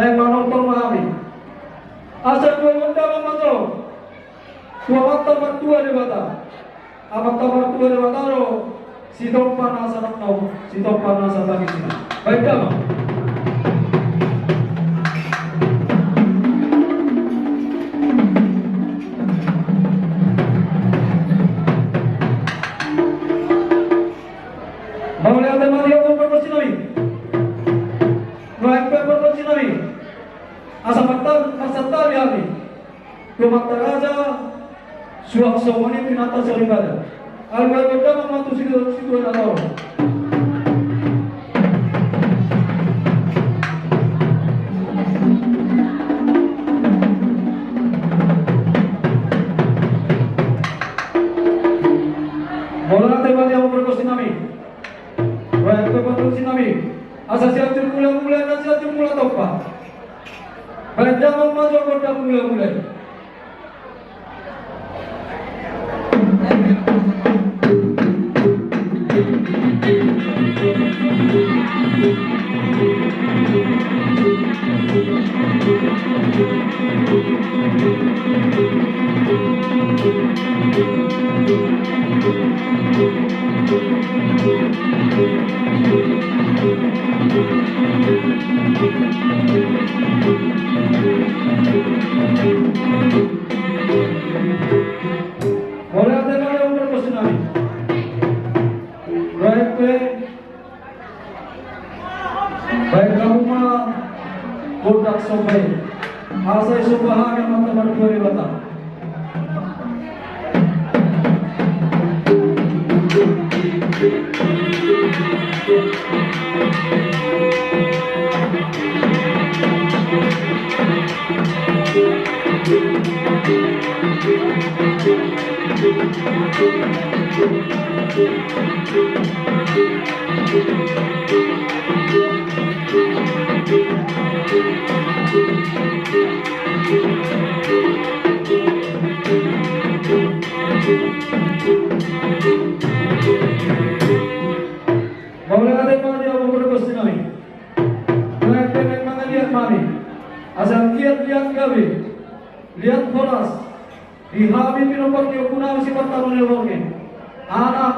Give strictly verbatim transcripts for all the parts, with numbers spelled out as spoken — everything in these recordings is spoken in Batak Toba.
Naeng manortor ma hami. Asa dua gondang ma jo tu Amanta Martua Debata. Amanta Martua Debata do sitompa nasa nang naung, sitompa nasa tangis i. Baen damang. Mauliate ma di Amanta Martua Debata. Nuaeng pe pargonsi nami, asa marta-, marsantabi hami tu Amanta Raja, suang songon i tu Inanta Soripada. Alualu damang ma tu situ, situ na tau. Mauliate ma di Amanta Martua Debata. Nuaeng pe pargonsi nami, asa Sianjur Mulamula, na Sianjur Mula Tompa. Baen damang ma jo gondang mulamula i. Mauliate ma di Amanta Martua Debata. Nuaeng pe baen hamu ma gondang somba i, asa disomba hami Amanta Martua Debata. Mauliate ma di Amanta Martua Debata. Nuaeng pe mangaliat ma hami, asa liat-liat gabe, liat horas di hami pinompar ni ompunami Simartano ni Borngin, anak,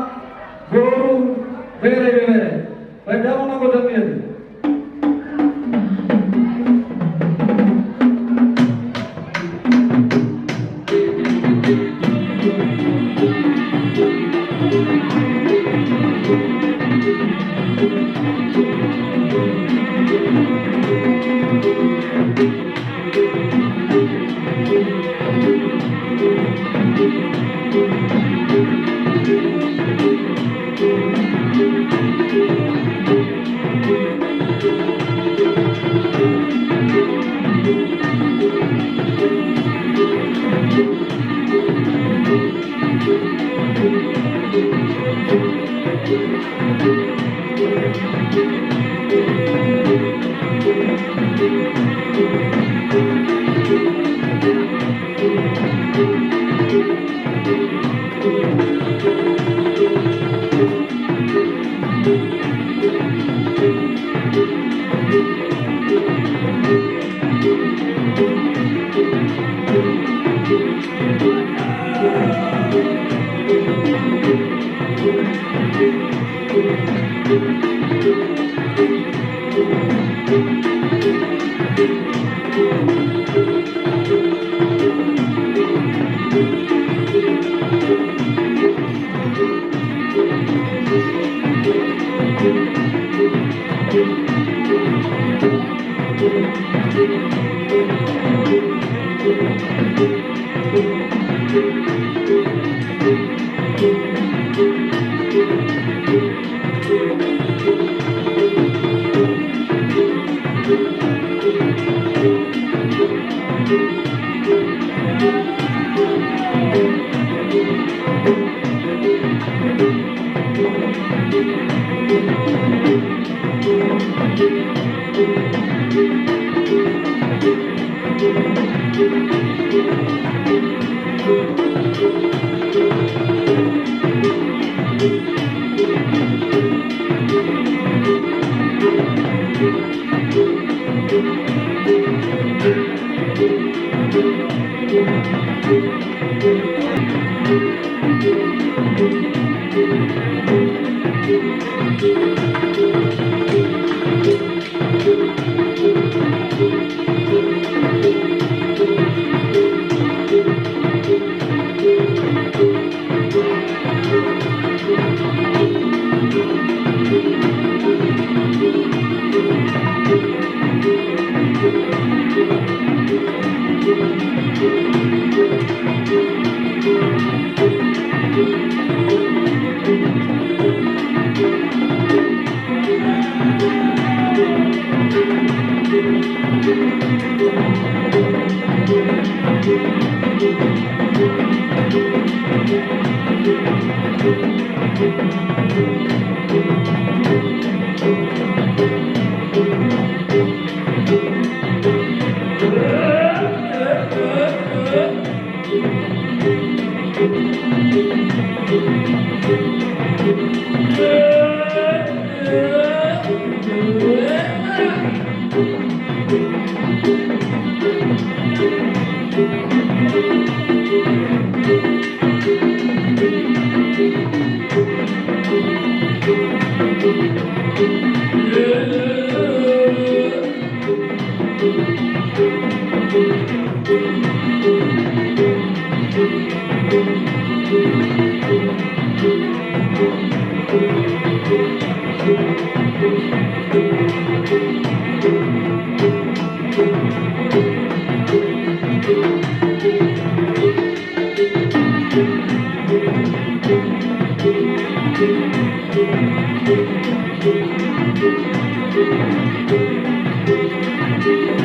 boru, bere, ibebere. Baen damang ma gondang liat i.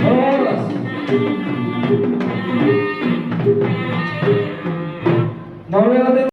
Horas.